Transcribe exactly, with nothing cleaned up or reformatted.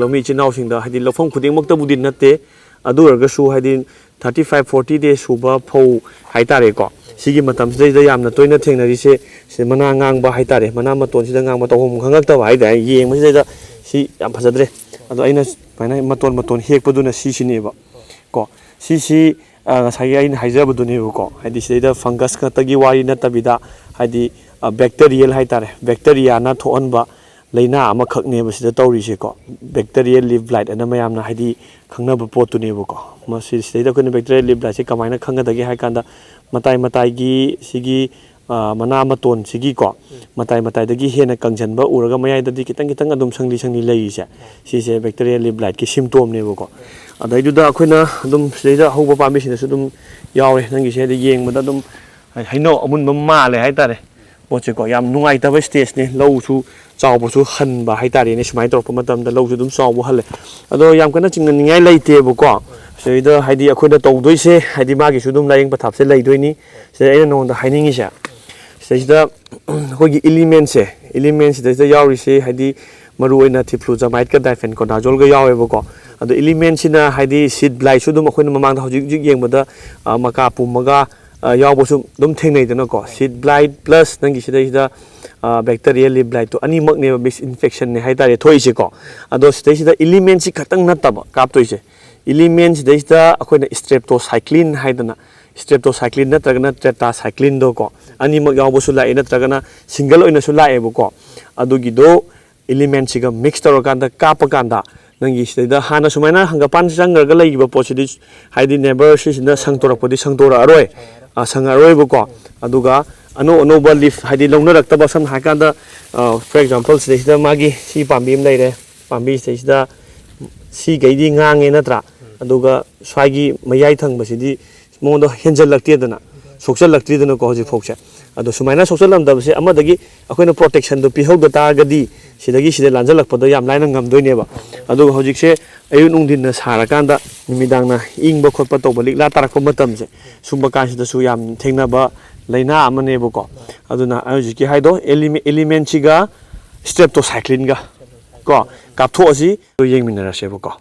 ꯂꯧꯃꯤ ꯏꯆꯤꯟ ꯏꯅꯥꯎꯁꯤꯡꯗ, ꯍꯥꯏꯗꯤ ꯂꯧꯐꯝ ꯈꯨꯗꯤꯡꯃꯛꯇꯕꯨꯗꯤ ꯅꯠꯇꯦ, ꯑꯗꯨ ꯑꯣꯏꯔꯒꯁꯨ ꯍꯥꯏꯗꯤ thirty five, forty days ꯁꯨꯕ ꯐꯧ ꯍꯥꯏꯇꯥꯔꯦꯀꯣ, ꯁꯤꯒꯤ ꯃꯇꯝꯁꯤꯗꯩꯗ ꯌꯥꯝꯅ ꯇꯣꯏꯅ ꯊꯦꯡꯅꯔꯤꯁꯦ, ꯁꯤ ꯃꯅꯥ ꯉꯥꯡꯕ ꯍꯥꯏꯇꯥꯔꯦ, ꯃꯅꯥ ꯃꯇꯣꯟꯁꯤꯗ ꯉꯥꯡꯕ, ꯇꯧꯐꯝ ꯈꯪꯉꯛꯇꯕ ꯍꯥꯏꯇꯥꯔꯦ꯫ ꯌꯦꯡꯕꯁꯤꯗꯩꯗ ꯁꯤ ꯌꯥꯝ ꯐꯖꯗ꯭ꯔꯦ꯫ ꯑꯗꯣ ꯑꯩꯅ ꯁꯨꯃꯥꯏꯅ ꯃꯇꯣꯟ ꯃꯇꯣꯟ ꯍꯦꯛꯄꯗꯨꯅ ꯁꯤꯁꯤꯅꯦꯕ ꯀꯣ꯫ ꯁꯤꯁꯤ ꯉꯁꯥꯏꯒꯤ ꯑꯩꯅ ꯍꯥꯏꯖꯕꯗꯨꯅꯦꯕꯀꯣ, ꯍꯥꯏꯗꯤ ꯁꯤꯗꯩꯗ ꯐꯪꯒꯁ ꯈꯛꯇꯒꯤ ꯋꯥꯔꯤ ꯅꯠꯇꯕꯤꯗ, ꯍꯥꯏꯗꯤ ꯕꯦꯛꯇꯔꯤꯌꯦꯜ ꯍꯥꯏꯇꯥꯔꯦ, ꯕꯦꯛꯇꯔꯤꯌꯥꯅ ꯊꯣꯛꯍꯟꯕ ꯂꯥꯏꯅꯥ ꯑꯃꯈꯛꯅꯦꯕ ꯁꯤꯗ ꯇꯧꯔꯤꯁꯦꯀꯣ꯫ ꯕꯦꯛꯇꯔꯤꯌꯦꯜ ꯂꯤꯐ ꯕ꯭ꯂꯥꯏꯠ ꯑꯅ ꯃꯌꯥꯝꯅ ꯍꯥꯏꯗꯤ ꯈꯪꯅꯕ ꯄꯣꯠꯇꯨꯅꯦꯕꯀꯣ꯫ ꯃꯁꯤ ꯁꯤꯗꯩꯗ ꯑꯩꯈꯣꯏꯅ ꯕꯦꯛꯇꯔꯤꯌꯦꯜ ꯂꯤꯐ ꯕ꯭ꯂꯥꯏꯠꯁꯦ ꯀꯃꯥꯏꯅ ꯈꯪꯒꯗꯒꯦ ꯍꯥꯏ ꯀꯥꯟꯗ, ꯃꯇꯥꯏ ꯃꯇꯥꯏꯒꯤ ꯁꯤꯒꯤ ꯃꯅꯥ ꯃꯇꯣꯟꯁꯤꯒꯤꯀꯣ, ꯃꯇꯥꯏ ꯃꯇꯥꯏꯗꯒꯤ ꯍꯦꯟꯅ ꯀꯪꯁꯤꯟꯕ ꯎꯔꯒ ꯃꯌꯥꯏꯗꯗꯤ ꯈꯤꯇꯪ ꯈꯤꯇꯪ ꯑꯗꯨꯝ ꯁꯪꯂꯤ ꯁꯪꯂꯤ ꯂꯩꯔꯤꯁꯦ, ꯁꯤꯁꯦ ꯕꯦꯛꯇꯔꯤꯌꯦꯜ ꯂꯤꯐ ꯕ꯭ꯂꯥꯏꯠꯀꯤ ꯁꯤꯝꯇꯣꯝꯅꯦꯕꯀꯣ꯫ ꯑꯗꯩꯗꯨꯗ ꯑꯩꯈꯣꯏꯅ ꯑꯗꯨꯝ ꯁꯤꯗꯩꯗ ꯍꯧꯕ ꯄꯥꯝꯕꯤꯁꯤꯡꯗꯁꯨ ꯑꯗꯨꯝ ꯌꯥꯎꯔꯦ꯫ ꯅꯪꯒꯤꯁꯦ ꯍꯥꯏꯗꯤ ꯌꯦꯡꯕꯗ ꯑꯗꯨꯝ ꯍꯩꯅꯧ ꯑꯃꯨꯟꯕ ꯃꯥꯜꯂꯦ ꯍꯥꯏꯇꯥꯔꯦ꯫ ꯄꯣꯠꯁꯦꯀꯣ, ꯌꯥꯝ ꯅꯨꯡꯉꯥꯏꯇꯕ ꯁ꯭ꯇꯦꯖꯅꯦ꯫ ꯂꯧꯁꯨ ꯆꯥꯎꯕꯁꯨ ꯍꯟꯕ ꯍꯥꯏꯇꯥꯔꯦꯅꯦ꯫ ꯁꯨꯃꯥꯏꯅ ꯇꯧꯔꯛꯄ ꯃꯇꯝꯗ ꯂꯧꯁꯨ ꯑꯗꯨꯝ ꯆꯥꯎꯕ ꯍꯜꯂꯦ꯫ ꯑꯗꯣ ꯌꯥꯝ ꯀꯟꯅ ꯆꯤꯡꯅꯅꯤꯡꯉꯥꯏ ꯂꯩꯇꯦꯕꯀꯣ꯫ ꯁꯤꯗꯩꯗ ꯍꯥꯏꯗꯤ ꯑꯩꯈꯣꯏꯅ ꯇꯧꯗꯣꯏꯁꯦ, ꯍꯥꯏꯗꯤ ꯃꯥꯒꯤꯁꯨ ꯑꯗꯨꯝ ꯂꯥꯏꯌꯦꯡ ꯄꯊꯥꯞꯁꯦ ꯂꯩꯗꯣꯏꯅꯤ꯫ ꯁꯤꯗ ꯑꯩꯅ ꯅꯉꯣꯟꯗ ꯍꯥꯏꯅꯤꯡꯉꯤꯁꯦ, ꯁꯤꯗꯩꯁꯤꯗ ꯑꯩꯈꯣꯏꯒꯤ ꯏꯂꯤꯃꯦꯟꯁꯦ, ꯏꯂꯤꯃꯦꯟ ꯁꯤꯗꯩꯁꯤꯗ ꯌꯥꯎꯔꯤꯁꯦ, ꯍꯥꯏꯗꯤ ꯃꯔꯨ ꯑꯣꯏꯅ ꯊꯤꯐ꯭ꯂꯨꯖꯥꯃꯥꯏꯠꯀ ꯗꯥꯏꯐꯦꯟꯀꯣꯅꯥꯖꯣꯜꯒ ꯌꯥꯎꯋꯦꯕꯀꯣ꯫ ꯑꯗꯣ ꯏꯂꯤꯃꯦꯟꯁꯤꯅ ꯍꯥꯏꯗꯤ ꯁꯤꯠ ꯕ꯭ꯂꯥꯏꯠꯁꯨ ꯑꯗꯨꯝ ꯑꯩꯈꯣꯏꯅ ꯃꯃꯥꯡꯗ ꯍꯧꯖꯤꯛ ꯍꯧꯖꯤꯛ ꯌꯦꯡꯕꯗ, ꯑ, ꯃꯀꯥ ꯄꯨꯝꯃꯒ, ꯑ, ꯌꯥꯎꯕꯁꯨ ꯑꯗꯨꯝ ꯊꯦꯡꯅꯩꯗꯅꯀꯣ꯫ ꯁꯤꯠ ꯕ꯭ꯂꯥꯏꯠ ꯄ꯭ꯂꯁ ꯅꯪꯒꯤ ꯁꯤꯗꯩꯁꯤꯗ, ꯑ, ꯕꯦꯛꯇꯔꯤꯌꯦꯜ ꯂꯤꯐ ꯕ꯭ꯂꯥꯏꯠꯇꯣ ꯑꯅꯤꯃꯛꯅꯦꯕ ꯃꯤꯛꯁ ꯏꯟꯐꯦꯛꯁꯟꯅꯦ ꯍꯥꯏꯇꯥꯔꯦ ꯊꯣꯛꯏꯁꯦꯀꯣ꯫ ꯑꯗꯣ ꯁꯤꯗꯩꯁꯤꯗ ꯏꯂꯤꯃꯦꯟꯁꯤ ꯈꯛꯇꯪ ꯅꯠꯇꯕ ꯀꯥꯞꯇꯣꯏꯁꯦ, ꯏꯂꯤꯃꯦꯟꯁꯤꯗꯩꯁꯤꯗ ꯑꯩꯈꯣꯏꯅ ꯁ꯭ꯇ꯭ꯔꯦꯞꯇꯣꯁꯥꯏꯀ꯭ꯂꯤꯟ ꯍꯥꯏꯗꯅ, ꯁ꯭ꯇ꯭ꯔꯦꯞꯇꯣꯁꯥꯏꯀ꯭ꯂꯤꯟ ꯅꯠꯇ꯭ꯔꯒꯅ ꯇ꯭ꯔꯦꯇꯥꯁꯥꯏꯀ꯭ꯂꯤꯟꯗꯣꯀꯣ, ꯑꯅꯤꯃꯛ ꯌꯥꯎꯕꯁꯨ ꯂꯥꯛꯑꯦ, ꯅꯠꯇ꯭ꯔꯒꯅ ꯁꯤꯡꯒꯜ ꯑꯣꯏꯅꯁꯨ ꯂꯥꯛꯑꯦꯕꯀꯣ꯫ ꯑꯗꯨꯒꯤꯗꯣ ꯏꯂꯤꯃꯦꯟꯁꯤꯒ ꯃꯤꯛꯁ ꯇꯧꯔꯀꯥꯟꯗ ꯀꯥꯞꯄ ꯀꯥꯟꯗ, ꯅꯪꯒꯤ ꯁꯤꯗꯩꯗ ꯍꯥꯟꯅ ꯁꯨꯃꯥꯏꯅ ꯍꯪꯒꯄꯥꯟ ꯆꯪꯈ꯭ꯔꯒ ꯂꯩꯈꯤꯕ ꯄꯣꯠꯁꯤꯗꯤ, ꯍꯥꯏꯗꯤ ꯅꯦꯕꯔ ꯁꯤꯁꯤꯅ ꯁꯪꯇꯣꯔꯛꯄꯗꯤ ꯁꯪꯇꯣꯔꯛꯑꯔꯣꯏ, ꯑ, ꯁꯪꯉꯛꯑꯔꯣꯏꯕꯀꯣ꯫ ꯑꯗꯨꯒ ꯑꯅꯧ ꯑꯅꯧꯕ ꯂꯤꯐ ꯍꯥꯏꯗꯤ ꯂꯧꯅꯔꯛꯇꯕ, ꯁꯝꯅ ꯍꯥꯏꯔꯀꯥꯟꯗ, ꯑ, for example, ꯁꯤꯗꯩꯁꯤꯗ ꯃꯥꯒꯤ ꯁꯤ ꯄꯥꯝꯕꯤ ꯑꯃ ꯂꯩꯔꯦ, ꯄꯥꯝꯕꯤ ꯁꯤꯗꯩꯁꯤꯗ ꯁꯤꯈꯩꯗꯤ ꯉꯥꯡꯉꯦ ꯅꯠꯇ꯭ꯔꯥ? ꯑꯗꯨꯒ ꯁ꯭ꯋꯥꯏꯒꯤ ꯃꯌꯥꯏ ꯊꯪꯕꯁꯤꯗꯤ ꯃꯉꯣꯟꯗ ꯍꯦꯟꯖꯜꯂꯛꯇꯦꯗꯅ, ꯁꯣꯛꯆꯜꯂꯛꯇ꯭ꯔꯤꯗꯅꯀꯣ ꯍꯧꯖꯤꯛ ꯐꯥꯎꯁꯦ꯫ ꯑꯗꯣ ꯁꯨꯃꯥꯏꯅ ꯁꯣꯛꯆꯜꯂꯝꯗꯕꯁꯦ ꯑꯃꯗꯒꯤ ꯑꯩꯈꯣꯏꯅ ꯄ꯭ꯔꯣꯇꯦꯛꯁꯟꯗꯣ ꯄꯤꯍꯧꯗ ꯇꯥꯔꯒꯗꯤ ꯁꯤꯗꯒꯤ ꯁꯤꯗ ꯂꯥꯟꯖꯜꯂꯛꯄꯗꯣ ꯌꯥꯝ ꯂꯥꯏꯅ ꯉꯝꯗꯣꯏꯅꯦꯕ꯫ ꯑꯗꯨꯒ ꯍꯧꯖꯤꯛꯁꯦ ꯑꯌꯨꯛ ꯅꯨꯡꯊꯤꯟꯅ ꯁꯥꯔꯀꯥꯟꯗ ꯅꯨꯃꯤꯗꯥꯡꯅ ꯏꯪꯕ ꯈꯣꯠꯄ ꯇꯧꯕ ꯂꯤꯛꯂꯥ ꯇꯥꯔꯛꯄ ꯃꯇꯝꯁꯦ, ꯁꯨꯝꯕ ꯀꯥꯟꯁꯤꯗꯁꯨ ꯌꯥꯝ ꯊꯦꯡꯅꯕ ꯂꯥꯏꯅꯥ ꯑꯃꯅꯦꯕꯀꯣ꯫ ꯑꯗꯨꯅ ꯑꯩ ꯍꯧꯖꯤꯛꯀꯤ ꯍꯥꯏꯗꯣ ꯑꯦꯂꯤꯃꯦ-, ꯑꯦꯂꯤꯃꯦꯟꯁꯤꯒ ꯁ꯭ꯇ꯭ꯔꯦꯞꯇꯣꯁꯥꯏꯀ꯭ꯂꯤꯟꯒ ꯀꯣ, ꯀꯥꯞꯊꯣꯛꯑꯁꯤ, ꯑꯗꯨ ꯌꯦꯡꯃꯤꯟꯅꯔꯁꯦꯕꯀꯣ꯫